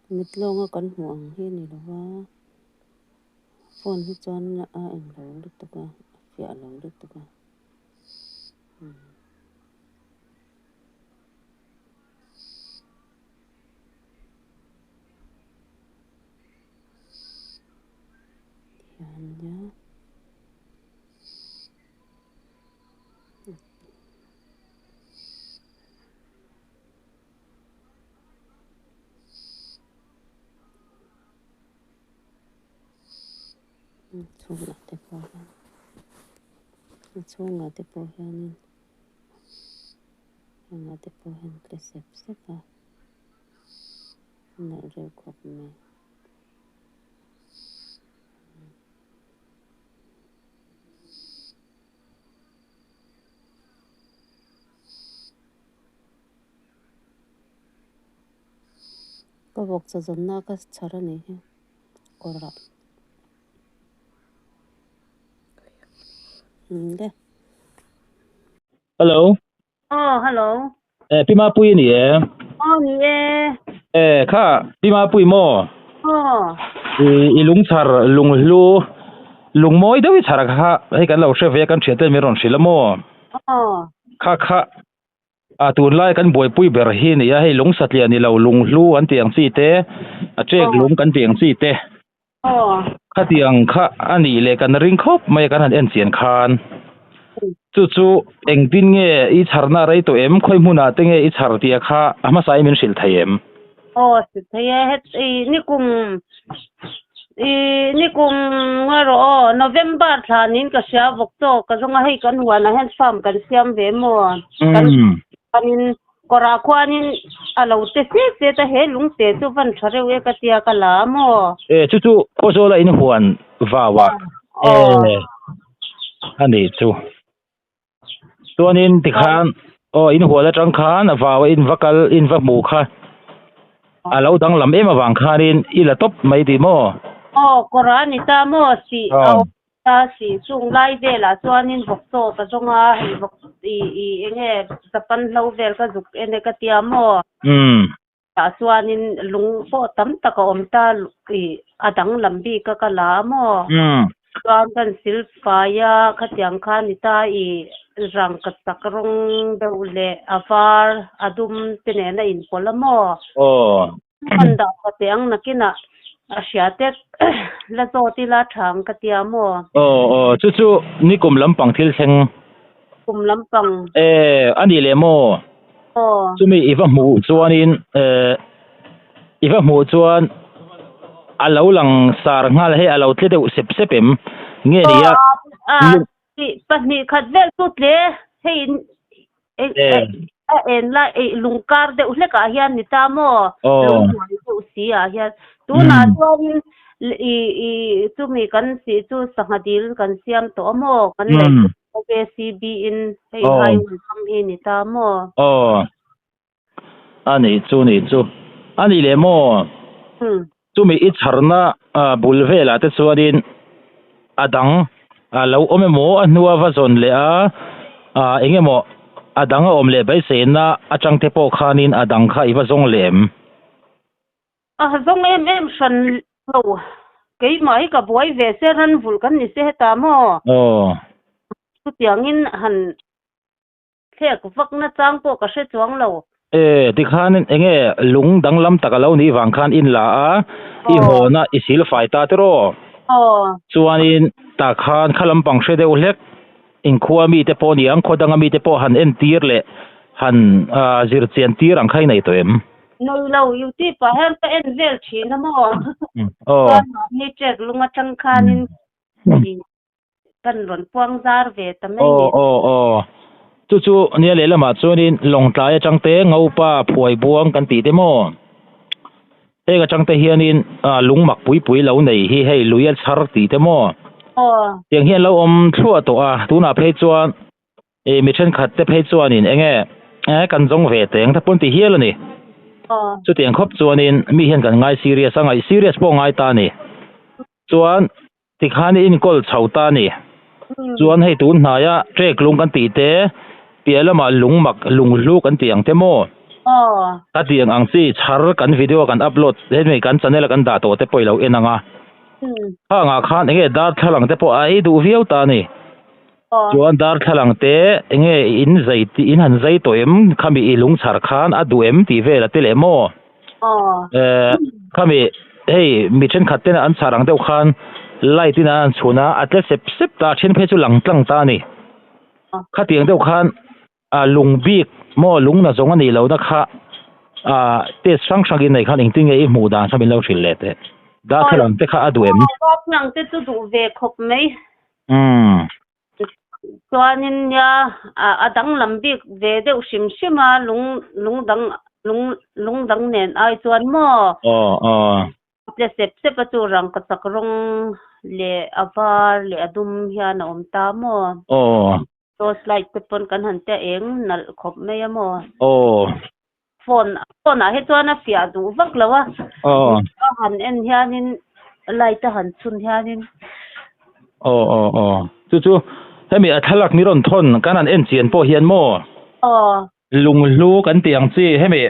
Mit lawnga kan hmuh ang hi a ni lo va, phone hi chuan a englo lutuk a, a fiah lo lutuk a. Tihian nia. Chhungah te pawh hian a chhungah te pawh hianin hengah te pawh hian tle sep sep a a nalh reuh khawp mai. Ka vawk chaw zawnna ka chhar a nih hi kawrah umm le. Hello. Aw hello. Eh Pi Mapui a ni e. Aw ni e. Eh kha Pi Mapui maw? Aw. I i lungchhar lunghlu lungmawi deuh i chhar kha hei kan lo hre ve a kan thian ten min rawn hrilh a maw? Aw. Kha kha A tunlai kan buaipui ber hi a ni a, hei lung satliah ni lo, lung hlu an tih ang chi te, a ṭek lung kan tih ang chi te, khatiang kha a nih leh kan ring khawp mai a kan han en chian khan. Chu chu engtin nge i chharna rei tawh em, khawi hmunah te nge i chhar tia kha a hmasa in min hrilh thei em? Aw hrilh thei e, het i nikum i nikum nga rawh aw November thla niin ka hria vawk chaw ka zawng a hei kan huanah hian farm kan siam ve maw kan chuanin kawrah khuanin a lo te set set a he lungte chu van tha reuh e ka tia ka la a maw. E chu chu Khawzawla in huan vau ah e a nih chu. Chuanin tikhan aw in hual atang khan a vau a in va kal in va hmuh kha a lo danglam em avang khanin i la tawp mai tih maw? Aw kawr a ni ta maw sih a awm ta sih chung lai velah chuanin vawk chaw ka zawng a hei vawk ih ih eng nge Japan hlo vel ka zuk en e ka tia maw? Tah chuanin lung pawh tam tak a awm ta ih a danglam bik a ka la a maw? Chuan kan sil fai a khatiang kha ni ta ih rangka chak rawng deuh leh a var a dum te nen a inpawlh a maw? Hman dah tha teh ang nakinah a hria te la zawt ila tha ang ka tia maw? Aw aw chu chu nikum lampang thil thleng. Kum lampang. E a nih leh maw? Aw. Chumi i va hmuh chuanin eh i va hmuh chuan a lo lang sar nghal hei a lo tle deuh sep sep em nge ni a? Aw a pahnih khat vel chu tle hei a en lai eh lung kar deuh hlek ah hian ni ta maw? Lung hnuai deuh si ah hian tunah chuanin i i chumi kan sih chu sangha dil kan siam tawh a maw? Kan leh OKCB in hei highway kam hi ni ta maw? Aw. A nih chu nih chu. A nih leh maw? Chumi i chharna bul velah te chuanin a dang a lo awm emaw a hnua va zawn leh a, eng emaw a dang a awm leh beiseina atang te pawh khanin a dang kha i va zawng leh em? A zawng em em hran lo. Keimah hi ka buai ve se ran vulh kan ni se heta maw? Aw. Chutiangin han thlek vak na chang pawh ka hre chuang lo. E, tikhan enge lung danglam tak a lo nih vang khan in la a, i hawna i sil fai ta tiraw? Aw. Chuanin tah khan kha lampang hre deuh hlek inkhua mite pawh ni ang, khaw danga mite pawh han entir leh han zir chian tir ang kha i nei tawh em? Nei lo, YouTube ah hian ka en vel thin a maw? Chuan mahni trek lung atang khanin kan rawn puang zar ve ta mai ni. Aw aw aw. Chu chu nia lehlamah chuanin Lawngtlai atang te Ngopa phuai buang kan tih te maw? Heng atang te hianin lung mak pui pui lo nei hi hei lui a chhar tih te maw? Tiang hian lo awm thluah tawh a, tunah phei chuan I mi thenkhat te phei chuanin eng nge eh kan zawng ve teng ta pawn ti hial a ni. Chutiang khawp chuanin mi hian kan ngai serious a, ngaih serious pawh ngai ta a ni. Chuan tikhan i enkawl chho ta a ni. Chuan hei tun hnaia trek lung kan tih te, piah lamah lung mak lung hlu kan tih ang te maw? Aw. Khatiang ang chi chhar kan video kan upload hemi kan channel a kan dah tawh te pawh i lo en ang a. Khangah khan enge darthlalang te pawh a ei duh viau ta a ni. Chuan darthlalang te enge in zai in han zai tawh em khami i lung chhar khan a duh em tih vel a ti leh maw? Eh khami hei mi thenkhat ten an chhar ang deuh khan light in an chhun a a tle sep sep ta a then phei chu lang tlang ta a ni. Khatiang deuh khan a lung bik maw lung na zawng a nih lohna kha ah test hrang hrang in nei khan engtin nge i hmuh dan kha min lo hrilh leh teh. Darthlalang te kha a duh em? Darthlalang te chu duh ve khawp mai. Umm. Chuanin nia a danglam bik ve deuh hrim hrim a lung lung dang lung lung dang nen ai chuan maw? Aw aw. Tle sep sep a chu rangkachak rawng leh a var leh a dum hian a awm ta maw? Aw. Torch light te pawn kan han tia eng nalh khawp mai a maw? Aw. Phone phone ah hi chuan a fiah duh vak lo a. Aw. A han en hianin light a han chhun hianin. Aw aw aw. Chu chu hemi a thlalak ni rawn thawn kan han en chian pawh hian maw? Aw. Lunghlu kan tih ang chi hemi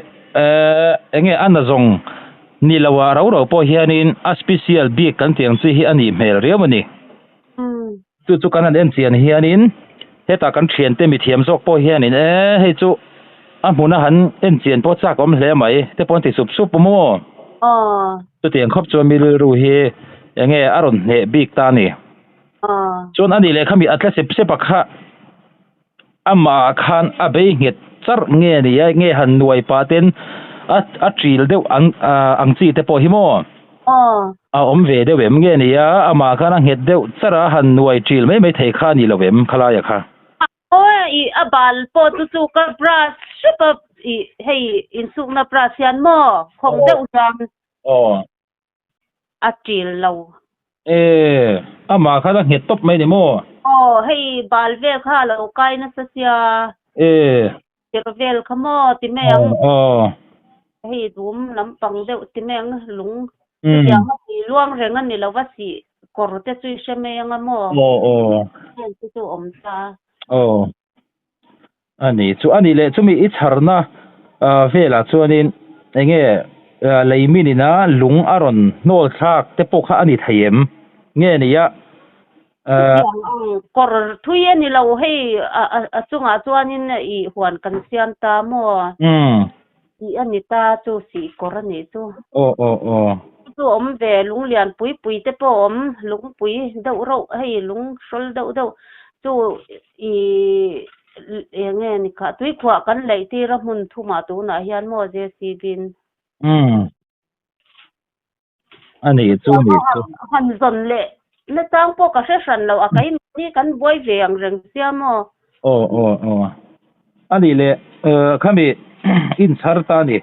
eh enge a na zawng ni lo ah rau rau pawh hianin a special bik kan tih ang chi hi a nih hmel riau a ni. Chu chu kan han en chian hianin hetah kan thiante mithiam zawk pawh hianin e hei chu a hmuna han en chian pawh chak awm hle mai te pawh an ti sup sup maw? Chutiang khawp chuan mi rilru hi enge a rawn hneh bik ta a ni. Chuan a nih leh khami a tla sep sep a kha amah khan a bei nghet charh nge ni a nge han nuai pah ten a a ṭil deuh ang ang chi te pawh hi maw a awm ve deuh em nge ni a amah khan a nghet deuh charh a han nuai ṭil mai mai thei kha a ni lo em khalaia kha. Aw i a bal pawh chu chu ka brush hrep a i hei insukna brush hian maw khawng deuh hian a ṭil lo. E, amah khan a nghet tawp mai ni maw? Aw, hei bal vel kha a lo kai nasa sia. E. Tir vel kha maw ti mai ang. Aw. Hei dum lampang deuh ti mai ang lung. Chutiang a tui luang reng a ni lo va sih kawr te chu i hre mai ang a maw? Aw aw. Heng te chu awm ta. Aw. A ni chu a nih leh chumi i chharna velah chuanin eng nge lei min ina lung a rawn hnawl thlak te pawh kha a ni thei em? Nge nia Chutiang ang kawr thui a ni lo hei a chungah chuanin i huan kan siam ta maw? Tih a ni ta chu sih kawr a nih chu. Aw aw aw. Chu awm ve lung lian pui pui te pawh awm lungpui deuh reuh hei lung hrawl deuh deuh chu i eng nge ni kha tuikhuah kan laih tir a hmun thumah tunah hian maw JCB in. Umm. A nih chu ni chu. Han zawn leh na chang pawh ka hre hran lo a keimahni kan buai ve ang reng sia maw? Aw aw aw. A nih leh khami inchhar ta a ni.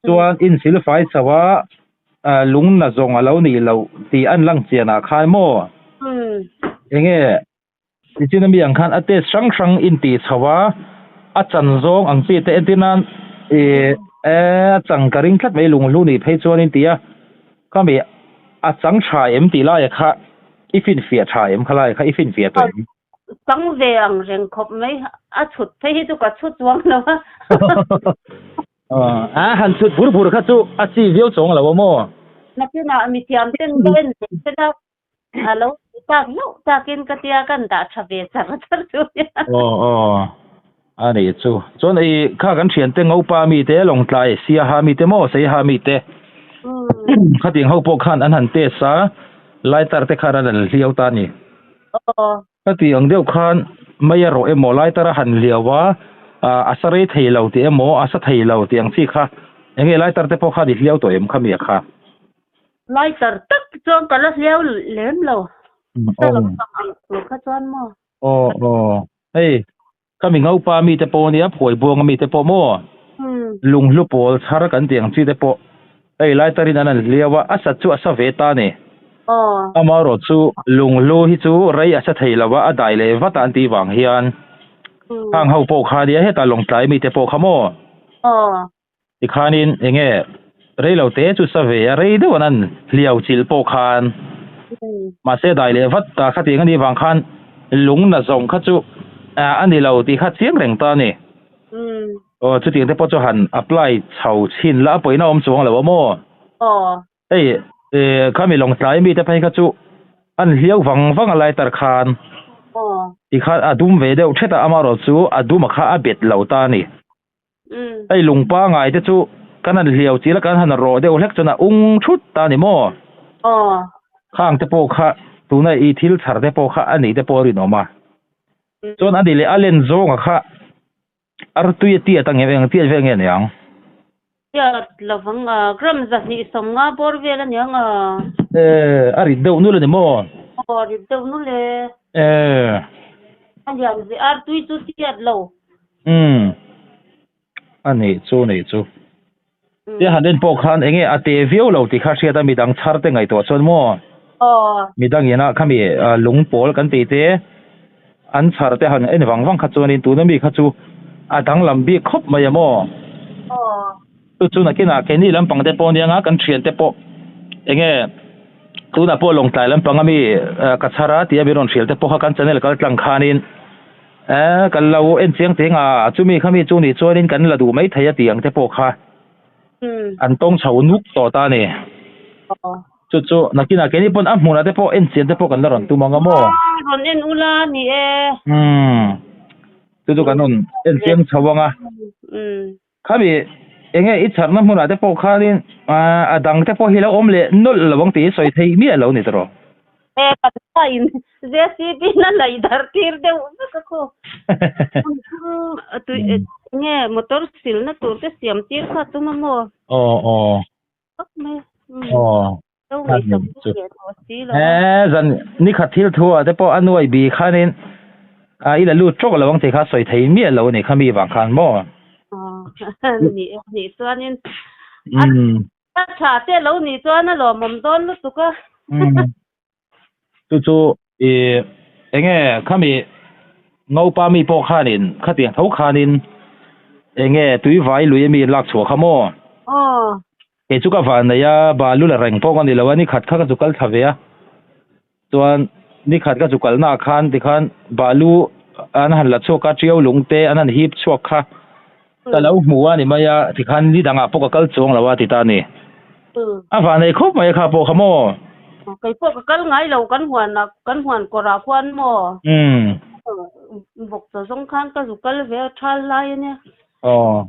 Chuan insil fai chho a lung na zawng a lo nih loh tih an lang chian ah khan maw? Enge Nichin ami ang khan a test hrang hrang intih chho a, a chan zawng ang chi te entir nan ih e a chang ka ring tlat mai lunghlu nih phei chuan in ti a, khami a chang tha em tih laia kha i finfiah tha em kha laia kha i finfiah tawh em? Chang ve ang reng khawp mai, a chhut phei hi chu ka chhut chuang lo a. A han chhut bur bur kha chu a chi viau chuang lo a maw? Nakinah mithiam ten ka en ve chen a. A lo ti tak hlauh takin ka tia kan dah tha ve char char chu nia. Aw aw a nih chu. Chuan i kha kan thiante Ngopa mi te Lawngtlai Siaha mi te maw Seiha mi te khatiang ho pawh khan an han test a lighter te khan an han hliau ta a ni. Khati ang deuh khan mai a rawh emaw lighter a han hliau a a sa rei thei lo tih emaw a sa thei lo tih ang chi kha enge lighter te pawh khan i hliau tawh em khami a kha. Lighter tak chuan ka la hliau lem lo. Sa lam pang ang tur kha chuan maw? Aw aw hei ka mi ngopa mi te pawh ania phuai buanga mi te pawh maw? Lunghlu pawl chhar kan tih ang chi te pawh hei lighter in an han hliau a a sat chu a sa ve ta a ni. Amaherawh chu lunghlu hi chu rei a sa thei lo a a dai leh vat a an tih vang hian hang ho pawh kha ania hetah lawngtlai mi te pawh kha maw? Tikhanin enge rei lo te chu sa ve a, rei deuh an an hliau chilh pawh khan mahse dai leh vat ta kha tiang a nih vang khan lung na zawng kha chu a ni lo tih kha chiang reng ta a ni. Aw chutiang te pawh chu han apply chho chhin la a pawina awm chuang lo a maw? Aw. Hei khami Lawngtlai mite phei kha chu an hliau vang vang a lighter khan. Aw. Tikhan a dum ve deuh thet a amaherawh chu a dum a kha a bet lo ta a ni. Hei lung pangai te chu kan han hliau chil a kan han rawh deuh hlek chuan a ung thut ta a ni maw? Aw. Khang te pawh kha tuna i thil chhar te pawh kha a nih te pawh a rinawm a. Chuan a ni leh a len zawnga kha artui a tiat ang em eng tiat vel nge niang? Tiat lovang a, gram 250 bawr vel a niang a. E, a rit deuh nul a ni maw? Aw, a rit deuh nul e. E. A lian ve, artui chu tiat lo. Umm. A nih chu nih chu. Tia han en pawh khan enge a te viau lo tih kha hriat a midang chhar te ngaihtuah chuan maw? Aw. Midang ina khami lung pawl kan tih te an chhar te han en vang vang kha chuanin tuna mi kha chu a danglam bik khawp mai a maw? Aw. Chu chu nakinah keini lampang te pawh anianga kan thian te pawh enge tunah pawh Lawngtlai lampang ami ka chhar a tia min rawn hrilh te pawh kha kan channel kal tlang khanin Eh, kan lo en chiang teng a, chumi khami chu nih chuanin kan la duh mai thei a tih ang te pawh kha an tawng chho nuk tawh ta a ni. Chu chu nakinah keini pawn a hmunah te pawh en chian te pawh kan la rawn tum ang a maw? Rawn en ula ni e. Umm, chu chu kan rawn en chiang chho ang a. Khami enge i chharna hmunah te pawh khanin a dang te pawh hi lo awm leh nawlh lo ang tih i sawi thei miah lo ni tawh. E kan pa in JCB na laih dar tir deuh vek a khaw. Tui enge motor silna tur te siam tir kha tum a maw? Aw aw. Khawp mai. Aw. Lo ngaihsak duh leh tawh si lo a. E zan nikhat thil thu ah te pawh a nuai bi khanin a i la lut tawk lo ang tih kha sawi thei miah lo a ni kha mi vang khan maw? Aw ni e nih chuanin a tha te lo nih chuan a lawmawm dawn lutuk a. Chu chu i enge khami Ngopa mi pawh khanin khatiang tho khanin enge tuivai lui ami lak chhuah kha maw? Aw. Kei chu ka van nei a, balu la reng pawh ka ni lo a, nikhat kha ka chu kal thla ve a, chuan nikhat ka chu kalna ah khan tikhan balu an han la chhuak a, tiau lung te an han hip chhuak kha ka lo hmu a ni mai a, tikhan ni dangah pawh ka kal chuang lo a ti ta a ni. A van nei khawp mai a kha pawh kha maw? Kei pawh ka kal ngai lo kan huan ah kan huan kawrah khuan maw? Vawk chaw zawng khan ka zu kal ve a thal lai a nia. Aw.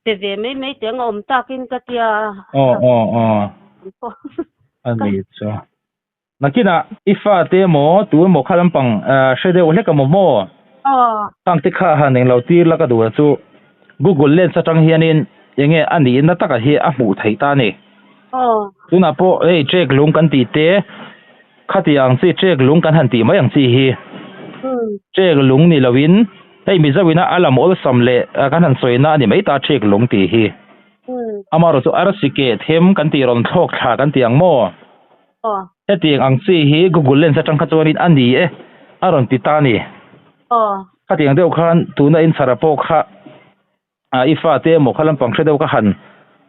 Pe ve mai mai teh ang a awm takin ka tia. Aw aw aw. A ni chu. Nakinah i fate emaw tu emaw kha lampang hre deuh hlek emaw maw? Aw. Khang te kha han englo tir la ka duh a chu Google Lens atang hianin enge a nihna taka hi a hmuh theih ta a ni. Aw. Tunah pawh hei trek lung kan tih te khatiang chi trek lung kan han tih mai ang chi hi. Trek lung ni loin Hei Mizo ina a lam awlsam leh kan han sawina a ni mai ta ṭhik lung tih hi. Amaherawh chu arsi keh them kan tih rawn thlawk thla kan tih ang maw? Hetiang ang chi hi Google Lens atang kha chuanin a ni e a rawn ti ta a ni. Khatiang deuh khan tuna inchhara pawh kha i fate emaw kha lampang hre deuh kha han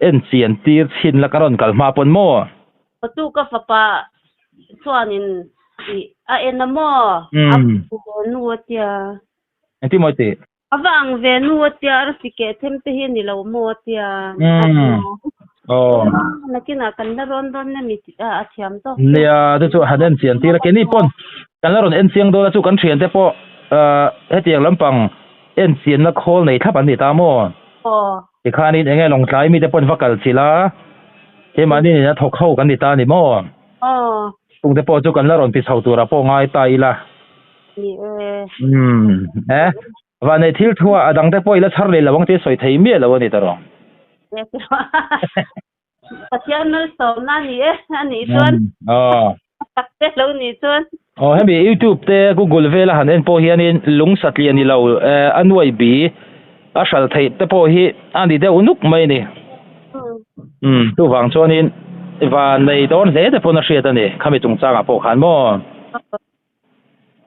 en chian tir chhin la kan rawn kal hma pawn maw? Chu ka fapa chuanin a en a maw? A nu a tia. Engtin maw i tih? A va ang ve nu a tia, arsi keh them te hi a ni lo maw a tia. Aw. Nakinah kan la rawn dawn em i a thiam tawk. Nia, chu chu han en chian tir a, keini pawn kan la rawn en chiang dawn a, chu kan thiante pawh hetiang lampang en chianna khawl nei thlap an ni ta maw? Aw. Tikhanin enge Lawngtlai mite pawn va kal chilh a, keimahni nena thawk ho kan ni ta a ni maw? Aw. Chungte pawh chu kan la rawn ti chho turah pawh ngai ta ila. Ni e. Umm e. Vanei thil thu ah a dangte pawh i la chhar leh lo ang tih sawi thei miah lo a ni ta rawh. Pathian malsawmna a ni e, a nih chuan. Aw. Tak te lo nih chuan. Aw hemi YouTube te Google vela han en pawh hianin lung satliah ni lo a nuai bi a hral theih te pawh hi a ni deuh nuk mai a ni. Umm chuvang chuanin vanei dawn hle te pawn a hriat a ni khami chungchangah pawh khan maw.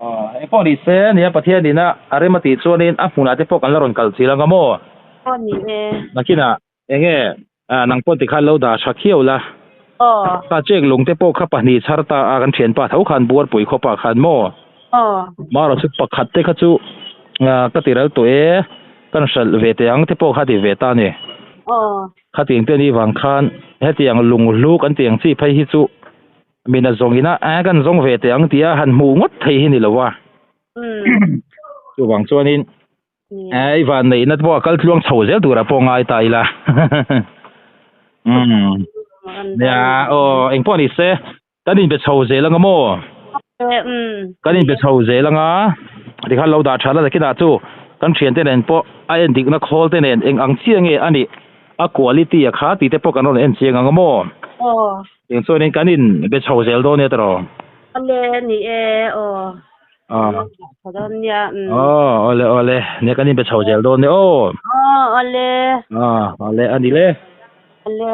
Aw, engpawh ni se, nia Pathian ina a rem a tih chuanin a hmunah te pawh kan la rawn kal chil anga maw? Aw ni e. Nakinah enge nang pawh tikhan lo dah tha khiau la. Aw. Kha chek lung te pawh kha pahnih chhar ta a kan thianpa tho khan buarpui khawpa khan maw? Aw. Marawh chu pakhat te kha chu ka ti ral tawh e. kan hralh ve teh ang te pawh kha ti ve ta a ni. Khatiang te anih vang khan hetiang lunghlu kan tih ang chi phei hi chu mina zawng ina eh kan zawng ve teh ang tia han hmuh ngawt thei hi ni lo a. Chuvang chuanin eh i van neihna te pawh a kal tluang chho zel turah pawh ngai ta ila. Umm nia aw engpawh ni se. Kan inbe chho zel anga maw? Kan inbe chho zel anga tikhan lo dah tha la takinah chu kan thiante nen pawh a en dikna khawl te nen eng ang chiah nge a nih a quality a kha tih te pawh kan rawn en chiang anga maw? Eng chuanin kan inbe chho zel dawn nia tiraw? Awle ni e aw. Aw awle awle nia kan inbe chho zel dawn nia aw. Aw awle. Awle a ni le. Awle.